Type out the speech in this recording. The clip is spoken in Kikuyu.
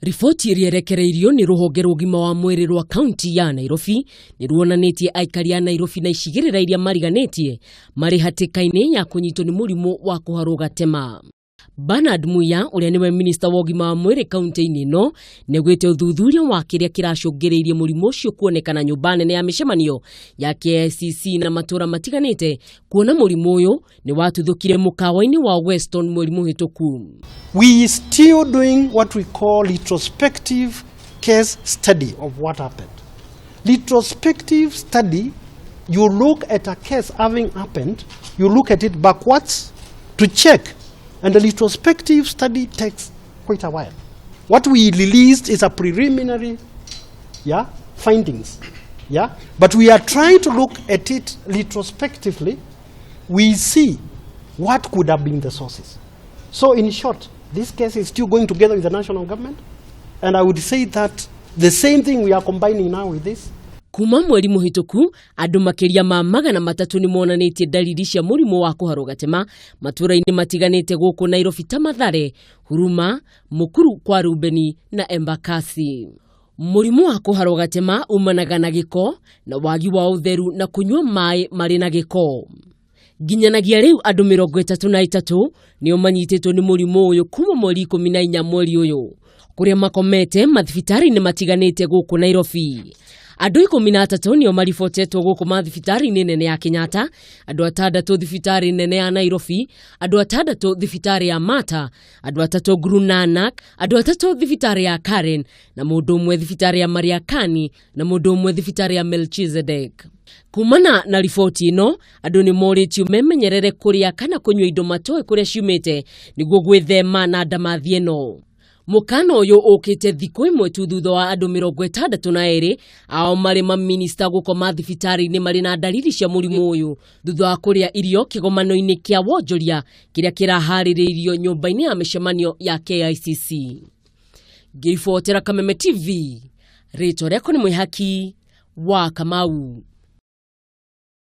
Riboti ĩrĩa ĩrekereirio nĩ rũhonge rwa ũgima wa mwĩrĩ rwa kaunti ya Nairobi nĩ ruonanĩtie aikari a Nairobi na icigĩrĩra iria mariganĩtie marĩ hatĩka-inĩ ya kũnyitwo nĩ mũrimũ wa kũharwo gatema. Bernard Muya ũrĩa nĩwe minista wa ũgima wa mwĩrĩ kaunti-inĩ ĩno nĩaugĩte ũthuthuria wa kĩrĩa kĩracũngĩrĩirie mũrimũ ũcio kuonekana nyũmba nene ya mĩcemanio ya KICC na matũra matiganĩte kuona mũrimũ ũyũ nĩ watuthũkire mũkawa-inĩ wa Weston mweri mũhĩtũku. We still doing what we call retrospective case study of what happened. Retrospective study, you look at a case having happened, you look at it backwards to check, and the retrospective study takes quite a while. What we released is a preliminary, yeah, findings, yeah, but we are trying to look at it retrospectively. We see what could have been the sources. So in short, this case is still going together with the national government, and I would say that the same thing we are combining now with this. Kuma mweri mũhĩtũku andũ makĩria ma 300 nĩ monanĩtie ndariri cia mũrimũ wa kũharwo gatema matũũra-inĩ matiganĩte gũkũ Nairobi ta Mathare, Huruma, Mukuru kwa Rubeni na Embakasi. Mũrimũ wa kũharwo gatema umanaga na gĩko na wagi wa ũtheru na kũnyua maĩ marĩ na gĩko. Nginyanagia rĩu andũ 33 nĩo manyitĩtwo nĩ mũrimũ ũyũ kuma mweri 14 mweri ũyũ kũrĩa makomete mathibitarĩ-inĩ matiganĩte gũkũ Nairobi. Andũ 13 nĩo maribotetwo gũkũ mathibitarĩ-inĩ nene ya Kenyatta, andũ 6 thibitarĩ nene ya Nairobi, andũ 6 thibitarĩ ya Mater, andũ 3 Guru Nanak, andũ 3 thibitarĩ ya Karen na mũndũ ũmwe thibitarĩ ya Mariakani na mũndũ ũmwe thibitarĩ ya Melchizedek. Kumana na riboti ĩno andũ nĩ morĩtio memenyerere kũrĩa kana kũnyua indo matoĩ kũrĩa ciumĩte nĩguo gwĩthema na ndamathi ĩno. Mũkana ũyũ ũkĩte thikũ ĩmwe tu thutha wa andũ 62 ao marĩ maminista gũkoma thibitarĩ-inĩ marĩ na ndariri cia mũrimũ ũyũ thutha wa kũrĩa irio kĩgomano-inĩ kĩa wonjoria kĩrĩa kĩraharĩrĩirio nyũmba-inĩ ya mĩcemanio ya KICC. Ngĩribotera Kameme TV, rĩtwa rĩakwa nĩ Mwĩhaki wa Kamau.